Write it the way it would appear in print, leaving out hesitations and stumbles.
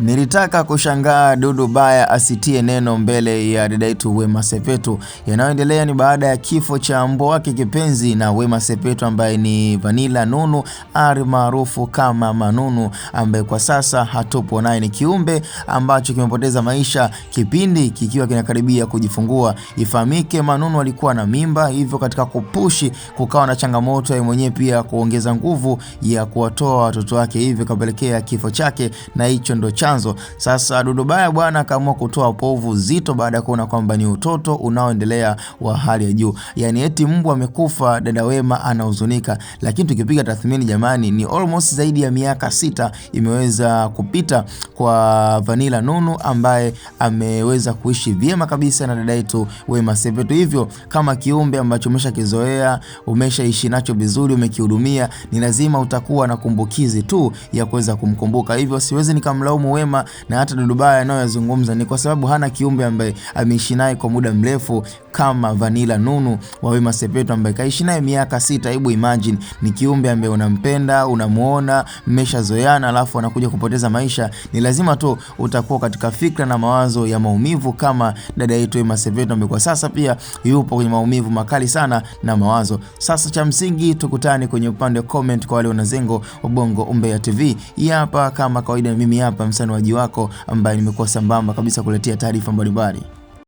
Nilitaka kushangaa Dudu Baya asitie neno mbele ya dada yetu Wema Sepetu. Yanayoendelea ni baada ya kifo cha mbwa wake kipenzi na Wema Sepetu ambaye ni Vanilla Nunu ari maarufu kama Manunu, ambaye kwa sasa hatupo naye. Ni kiumbe ambacho kimepoteza maisha kipindi kikiwa kinakaribia kujifungua. Ifahamike Manunu alikuwa na mimba, hivyo katika kupushi kukawa na changamoto ya mwenyewe pia kuongeza nguvu ya kuwatoa watoto wake, hivyo kapelekea kifo chake, na hicho ndo chanzo. Sasa Dudu Baya bwana akaamua kutoa povu zito baada ya kuona kwamba ni utoto unaoendelea wa hali ya juu. Yani eti mbwa amekufa, dada Wema anahuzunika. Lakini tukipiga tathmini jamani, ni almost zaidi ya miaka 6 imeweza kupita kwa Vanilla Nunu ambaye ameweza kuishi vyema kabisa na dada yetu Wema Sepetu. Hivyo kama kiumbe ambacho umeshakizoea, umeshaishi nacho vizuri, umekihudumia, ni lazima utakuwa na kumbukizi tu ya kuweza kumkumbuka. Hivyo siwezi nikamlaumu Wema na hata Dudu Baya anayozungumza ni kwa sababu hana kiumbe ambaye ameishi naye kwa muda mrefu kama Vanilla Nunu wa Wema Sepetu ambaye kaishi naye miaka 6. Hebu imagine, ni kiumbe ambaye unampenda, unamuona, mmeshazoeana, alafu anakuja kupoteza maisha. Ni lazima tu utakuwa katika fikra na mawazo ya maumivu kama dada yetu Wema Sepetu ambaye kwa sasa pia yupo kwenye maumivu makali sana na mawazo. Sasa cha msingi tukutane kwenye upande wa comment kwa wale wanazengo wa Bongo Umbea TV. Hii hapa kama kawaida, mimi hapa msanii wako ambaye nimekuwa sambamba kabisa kuletea taarifa mbalimbali.